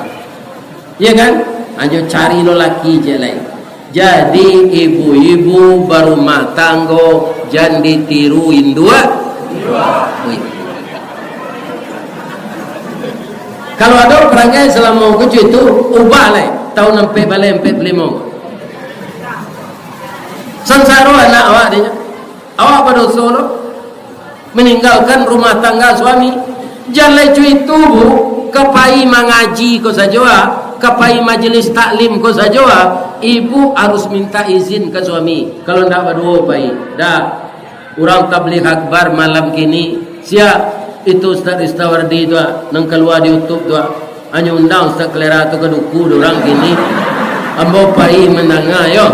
Iya kan? Anyo cari lo laki ciek lai. Jadi, ibu-ibu barumah tanggo, jan ditiru induak. Ui. Kalau ado parangai salamo kucu itu, ubah lai, tahun ampek baleh ampek puluah limo. Sansaro anak awak dinyo. Awak badoso lo, maninggalkan rumah tangga suami. Jan lai co itu, Bu, ka pai mangaji ko sajo, ah, ka pai majelis taklim ko sajo, ah, ibu harus minta izin ka suami. Kalau ndak baduo pai, dak. Urang tabligh akbar malam kini, sia itu Ustaz Ristawardi tu, ah, nan kalua di YouTube tu, ah. Anyo undang Ustaz Kalera tu ka duku dek urang kini. Ambo pai mandanga yo.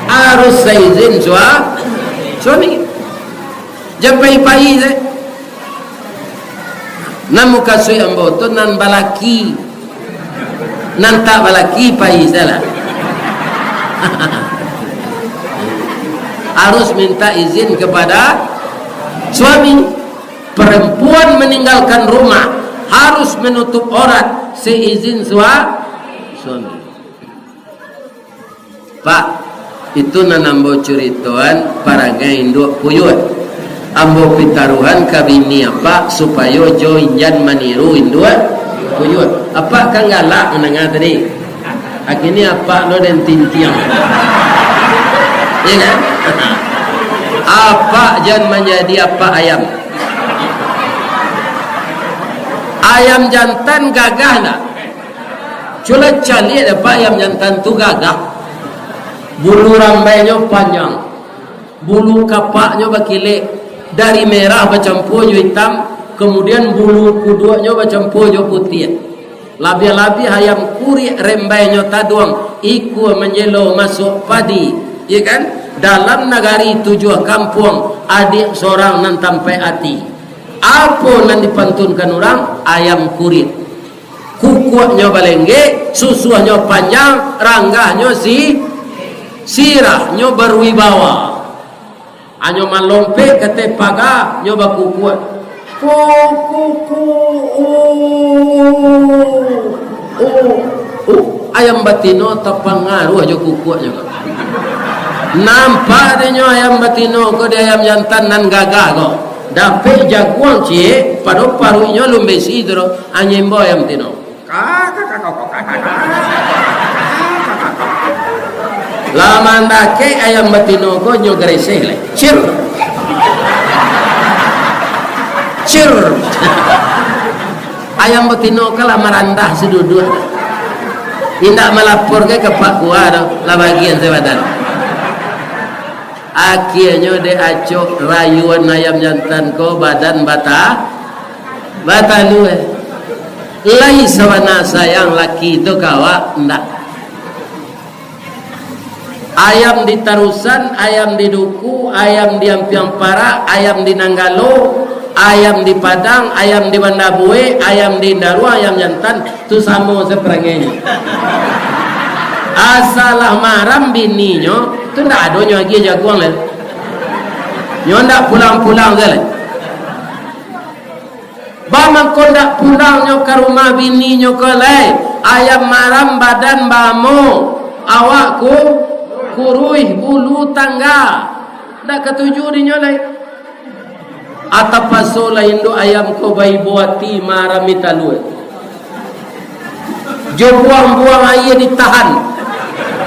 Harus saizin sua-, suami. Jan pai-pai se. Nan mukasuik ambo tu nan balaki. Nan tak balaki pai se lah. Harus minta izin kepada suami. Perempuan meninggalkan rumah harus menutup aurat seizin sua-, suami. Pak, itu nan ambo curitoan parangai induak puyuah. Ambo pitaruhan ka bini apak supayo jo injan maniru induak puyuah. Apak kan galak mandanga tadi. Akhirnyo apak lo den tintiang. Iya kan? Apak jan manjadi apak ayam. Ayam jantan gagah ndak? Cubo caliak dek apak, ayam jantan tu gagah. Bulu rambainyo panjang. Bulu kapaknyo bakilek, dari merah bacampua jo itam, kamudian bulu kuduaknyo bacampua jo putiah. Labiah-labiah ayam kuriak rembainyo taduang, ikua manjelo masuak padi, iya kan? Dalam nagari tujuah kampuang, adiak sorang nan tampaik ati. Apo nan dipantunkan urang? Ayam kuriak. Kukuaknyo balenggek, susuahnyo panjang, ranggahnyo si-, sirahnyo berwibawa. Anyo malompek ka ateh paga, nyo bakukuak. Kukuku, u, u, u. Ayam batino tapangaruah jo kukuaknyo ko. Nampak dek nyo ayam batino ko di ayam jantan nan gagah ko. Dapek jaguang ciek, pado paruiknyo alun besi tu doh, anyo imbau ayam batino. Lah mandakek ayam batino ko nyo gareseh lai. Cir. Cir. Ayam batino ko lah marandah saduduak. Indak malapor ka Pak Kua doh, lah bagian sabadan. Akhianyo dek acok rayuan ayam jantan ko badan bata-, batalua. Lai sabana sayang laki tu ka awak, ndak. Ayam di Tarusan, ayam di Duku, ayam di Ampiang Parak, ayam di Nanggalo, ayam di Padang, ayam di Banda Buek, ayam di Indaruang, ayam jantan, tu samo saparangainyo. Asa lah maram bininyo, tu ndak ado nyo agiah jaguang lai. Nyo ndak pulang-pulang se lai. Ba mangko ndak pulang nyo ka rumah bini nyo ko lai, ayam maram badan baamo, awak ku-, kuruih bulu tangga, ndak katuju dinyo lai. Atapaso lah induak ayam ko baibo ati maarami talua. Jo buang-buang aia ditahan.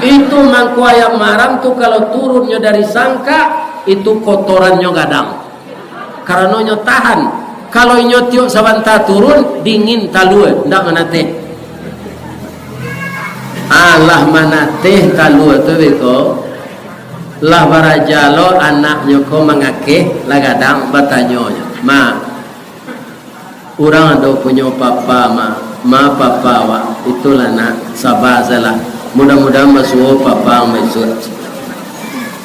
Itu mangko ayam maram tu kalau turunnyo dari sangkak, itu kotorannyo gadang. Karano inyo tahan. Kalau inyo tiok sabanta turun, dingin talua, ndak manateh. Alah manateh talua tu beko, lah baraja lo anaknyo ko mangakeh, lah gadang batanyo nyo. Ma, urang ado punyo papa, ma, ma papa awak, itulah nak, saba salah. Mudah-mudahan basuo papa ang baisuak.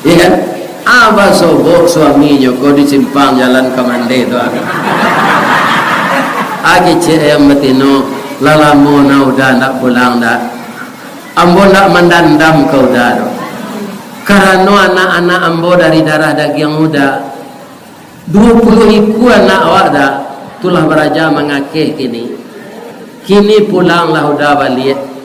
Iya kan? Ah, basobok suaminyo ko di simpang jalan ka Mandeh tu, ah. Ah, kecek ayam batino, lah lamo nah Uda ndak pulang dak. Ambo ndak mandandam ka Uda doh. Karano anak-anak ambo dari darah dagiang Uda. Duo puluah ikua anak awak Da, tu lah baraja mangakeh kini. Kini pulanglah Uda baliak.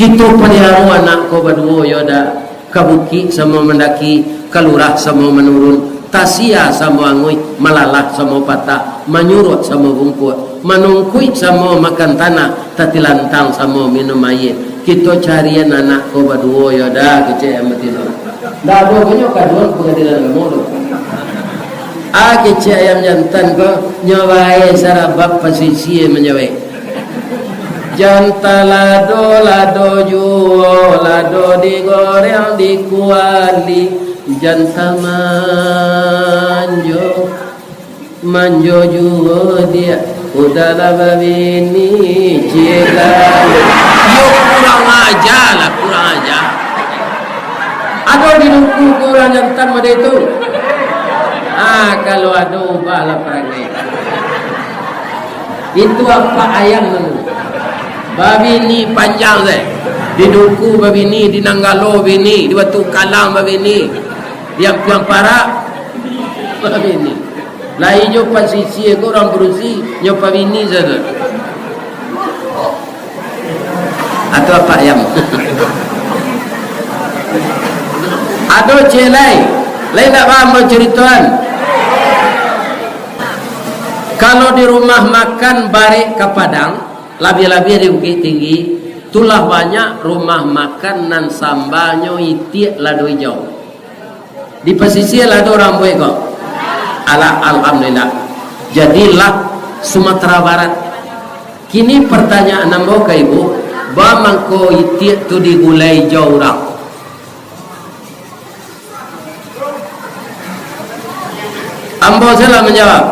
Kito paliaro anak ko baduo yo Da, ka bukik samo mandaki, ka lurah samo manurun, tasia samo anguih, malalah samo patah, manyuruak samo bungkuak, manungkuik samo makan tanah, tatilantang samo minum aia. Kito carian anak ko baduo yo Da, kecek ayam batino. Ndak ado punyo kaduan pangadilan agamo tu. Ah, kecek ayam jantan ko, nyo bae sarabab pasisia manjawek. Jan talado, lado juo, lado digoreng di kuali, jan tamanjo. Manjo juo diak, Uda lah babini, ciek lah. Yo, kurang aja lah, kurang aja. Ado di Duku ko urang jantan model tu? Ah, kalau ado, ubahlah parangai. Itu apak ayam tu. Babini panjang se. Di Duku babini, di Nanggalo bini, di Batu Kalang babini, di Ampiang Parak babini. Lai nyo pasisia ko urang padusi, nyo pabini sajo. Atau apak ayam. Ado ciek lai. Lai ndak paham ambo caritoan? Kalau di rumah makan Barek ka Padang, labiah-labiah di Bukittinggi, tu lah banyak rumah makan nan sambanyo itiak lado ijau. Di pasisia lah ado urang buek ko? Alah, alhamdulillah. Jadilah Sumatera Barat. Kini pertanyaan ambo ka ibu, ba mangko itiak tu digulai jo urang? Ambo salah manjawab.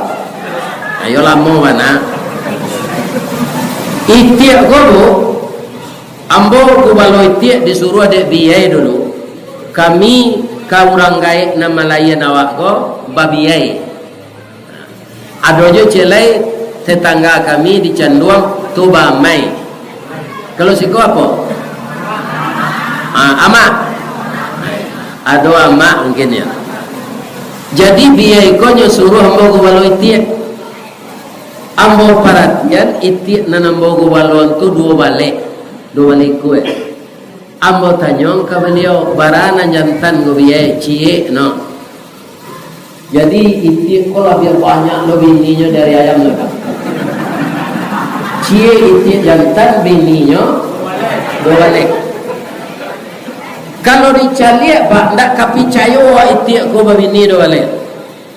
Ayo lamo bana. Itiak ko, Bu, ambo gubalo itiak disuruah dek biai dulu. Kami ka urang gaek nan malayan awak ko babiai. Ado jo ciek lai tetangga kami di Canduang tu bamai. Kalau siko apo? Ah, amak. Ado amak mungkin ya. Jadi, bia iko nyo suruah ambo gubalo itiak. Ambo paratian, itiak nan ambo gubalo tu duo balek, duo balek ikua. Ambo tanyo ka baliau, bara nan jantan ko bia, ciek no. Jadi, itiak ko labiah banyak lo bininyo dari ayam lo, Pak. Ciek itiak jantan, bininyo duo balek. Kalau dicaliak, Pak, ndak ka picayo awak itiak ko babini duo balek.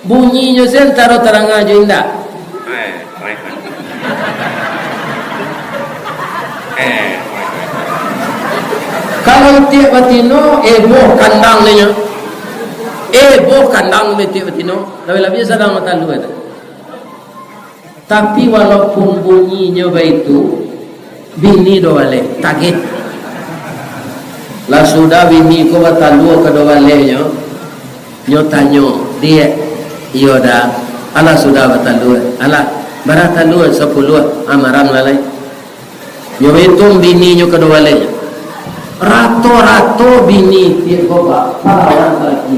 Bunyinyo se antaro taranga jo indak. Kalau itiak batino, eboh kandang nyo. Eboh kandang itiak batino. Labiah-labiah sadang batalua tu. Tapi, walaupun bunyinyo baitu, bini duo balek, tagih. Lah sudah bini ko batalua kaduo balehnyo, nyo tanyo, "Diak, iyo dah, alah sudah batalua, alah, bara talua, sapuluah, ah, maram lah lai." Nyo baituang bininyo kaduo baleh. Rato-rato bini tiok ko, Pak, parawan laki.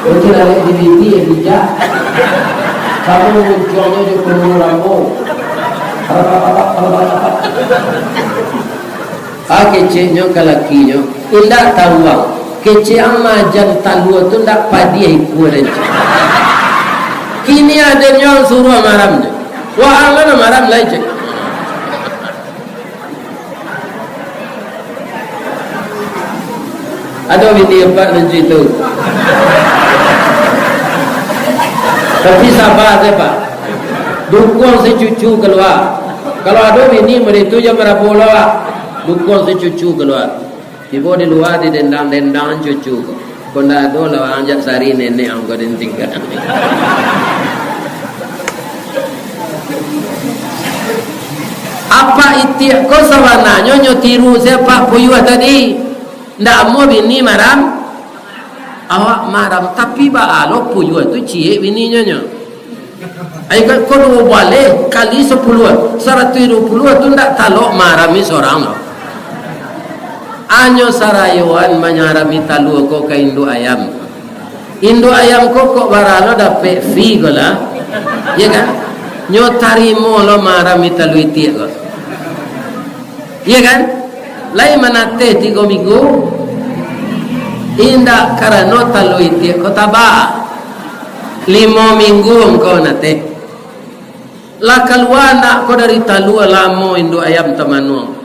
Kecil lalek di bini, ya, bijak. Kamu muncuangnyo jo penuh rambo. Ah, keceknyo ka lakinyo. Indak tahu ang. Kecek ang majan talua tu ndak padiah ikua den, cek. Kini adennyo ang suruah maram, cek. Wah, ang lah maram lai, cek. Ado bini apak nan cuitu. Tapi saba se, Pak. Dukuang se cucu kalua. Kalau ado bini model tu, jan marabo lo, Pak. Dukuang se cucu kalua. Tibo di lua didendang-dendang cucu ko. Kok ndak ado lah, anjak sari nenek ang ko den tingga. Apak itiak ko sabananyo nyo tiru se apak puyuah tadi. Ndak amuah bini maram. Awak maram, tapi baa lo puyuah tu ciek bininyo nyo. Ai, kan ko duo baleh kali sapuluah, saratuih duo puluah tu ndak talok marami sorang lo. Anyo sarayoan manyarami talua ko ka induak ayam. Induak ayam ko kok bara lo dapek fee ko lah. Iyo kan? Nyo tarimo lo marami talua itiak ko. Iyo kan? Lai manateh tigo minggu? Indak, karano talua itiak ko taba. Limo minggu angkau nateh. Lah kalua anak ko dari talua, lamo induak ayam tamanuang.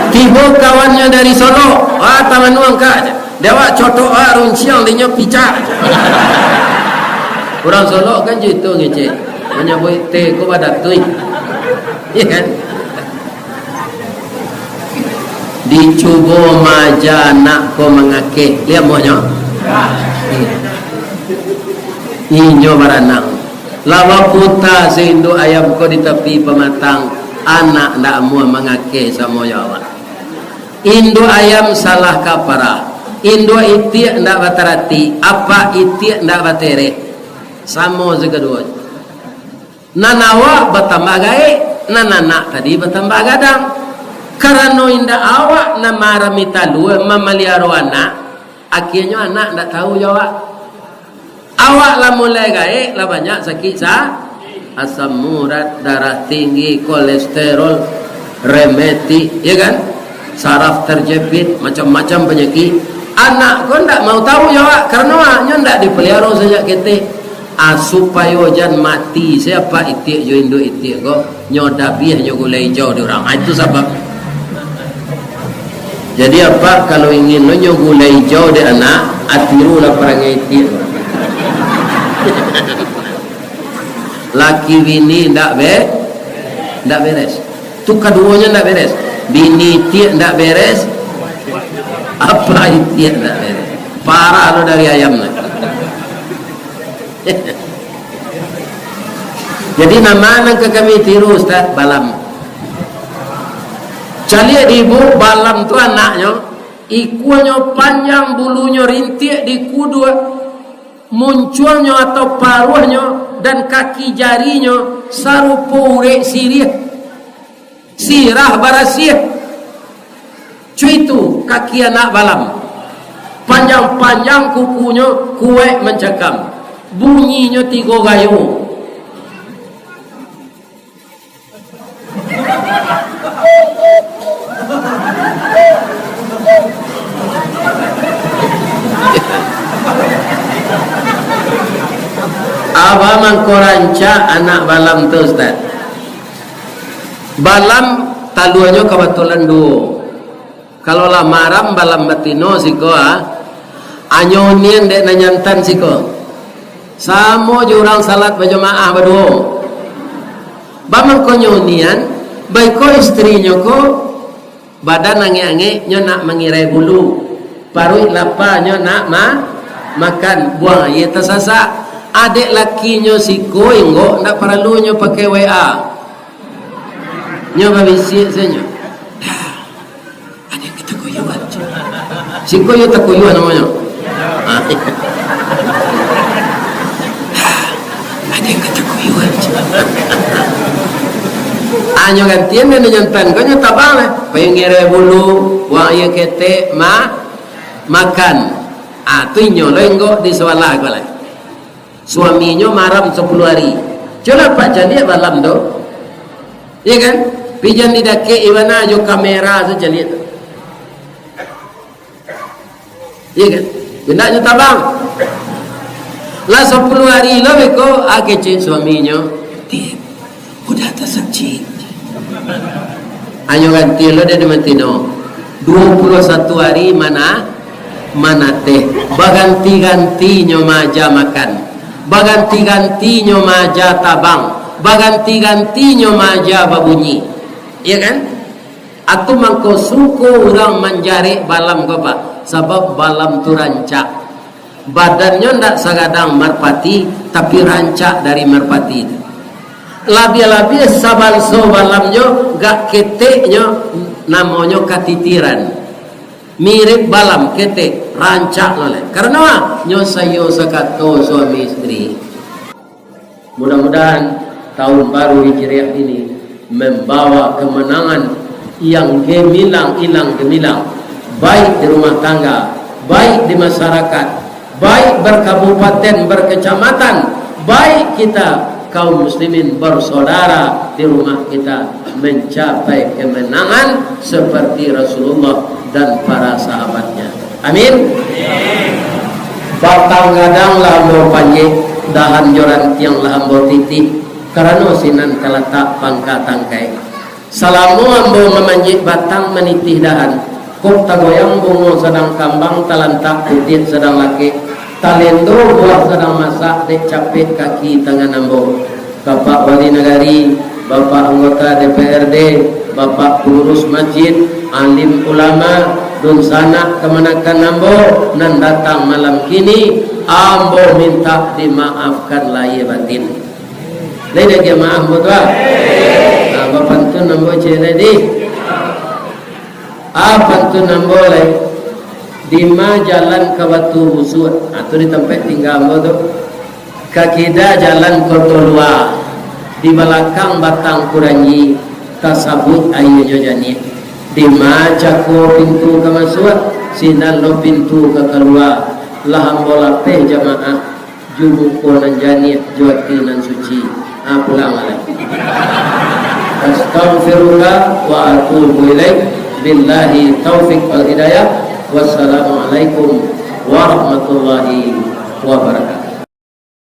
Tibo kawannyo dari Solok, "Ah, tamanuang, Kak." Dek awak cotok, ah, runciang, dek nyo picak. Urang Solok kan cuitu ngecek. Manyabuik teh ko badatui. Iyo kan? Dicubo maaja anak ko mangakeh. Liek muahnyo. Inyo baranang. Lah baputa se induak ayam ko di tapi pamatang. Anak ndak amuah mangakeh samo jo awak. Induak ayam salah kaparah. Induak itiak ndak batarati. Apak itiak ndak batereh. Samo sakaduo. Nan awak batambah gaek, nan anak tadi batambah gadang. Karano indak awak nan maarami talua, mamaliaro anak, akienyo anak ndak tahu jo awak. Awak lah mulai gaek, lah banyak sakik sa-, asam urat, darah tinggi, kolesterol, rematik, iyo kan? Saraf terjepit, macam-macam panyakik. Anak ko ndak mau tahu jo awak, karano awaknyo ndak dipaliaro sajak ketek. Ah, supayo jan mati se apak itiak jo induak itiak ko, nyo dabiah nyo gulai ijau di urang. Ah, itu sabab. Jadi, apak kalau ingin lo nyo gulai ijau di anak, ah, tirulah parangai itiak. Laki bini ndak be-, ndak beres. Tu kaduonyo ndak beres. Bini itiak ndak beres, apak itiak ndak beres. Parah lo dari ayam tu. Jadi, nama nan ka kami tiru, Ustaz? Balam. Caliak di ibu, balam tu anaknyo, ikuanyo panjang, bulunyo rintiak di kuduak, muncuangnyo atau paruahnyo, dan kaki jarinyo sarupo urek siriah, sirah barasiah. Cuitu kaki anak balam. Panjang-panjang kukunyo, kuaik mancakam. Bunyinyo tigo gayo. Apo mangko rancak anak balam tu, Ustaz? Balam taluanyo kabatulan duo. Kalau lah maram balam batino siko, ah, anyo unian dek nan jantan siko. Samo jo urang salat bajamaah baduo. Bamangkonyo unian, baiko istrinyo ko badan angek-angek nyo nak mangirai bulu, paruik lapa nyo nak ma-, makan, buang aia tasasak. Adek lakinyo siko inggok ndak paralu nyo pakai W A. Nyo babisiak sajo. Ado nan katakuyuan. Siko yo takuyuan namonyo. Ha. Ado nan katakuyuan. Anyo gantian nan jantan ko nyo tabang lah. Pai ngirai bulu, buang aia ketek, ma-, makan. Ah, tu inyo lo inggok di sabalah ko lah. Suaminyo maram sapuluah ari. Cubolah Apak caliak balam tu. Iyo kan? Pijan di dakek ibana jo kamera tu caliak tu. Iyo kan? Indak nyo tabang. Lah sapuluah ari lo beko, ah, kecek suaminyo. Tip. Udah tasakcik. Anyo ganti lo dek di batino. Duo puluah satu ari mana, manateh. Baganti-gantinyo maaja makan. Baganti-gantinyo maaja tabang. Baganti-gantinyo maaja babunyi. Iyo kan? Atu mangko suko urang manjarek balam ko, Pak. Sabab balam tu rancak. Badannyo ndak sagadang marpati, tapi rancak dari marpati tu. Labiah-labiah sabanso balamnyo gak keteknyo, namonyo katitiran. Mirip balam ketek, rancak lo lai. Karano nyo sayo sakato suami istri. Mudah-mudahan tahun baru Hijriah ini membawa kemenangan yang gemilang ilang gemilang, baik di rumah tangga, baik di masyarakat, baik berkabupaten, berkecamatan, baik kita kaum muslimin bersaudara di rumah kita mencapai kemenangan seperti Rasulullah dan para sahabatnya. Amin. Batang gadang lah ambo panjek, dahan jo rantiang lah ambo titih, karano sinan talatak pangka tangkai. Salamo ambo mamanjek batang manitih dahan, kok tagoyang bungo sadang kambang, talantak putiak sadang lakek, talendo buah sadang masak dek capek kaki tangan ambo. Bapak Wali Nagari, Bapak Anggota D P R D, Bapak Pangurus Masjid, alim ulama, dunsanak kamanakan ambo nan datang malam kini, ambo mintak dimaafkan lahia batin. Lai diagiah maaf ambo tu, ah? Nah, bapantun ambo ciek lai di. Ah, pantun ambo lai. Dima jalan ka Batu Busuak? Ah, tu di tampek tingga ambo tu. Ka kida jalan Koto Lua, di balakang Batang Kuranji, tasabuik aianyo janiah. Dima cako pintu ka masuak, sinan lo pintu ka kalua. Lah ambo lapeh jamaah, jo muko nan janiah, jo ati nan suci. Ah, pulang lah. Astaghfirullah wa atubu ilaih. Billahi taufik wal hidayah. Wassalamualaikum warahmatullahi wabarakatuh.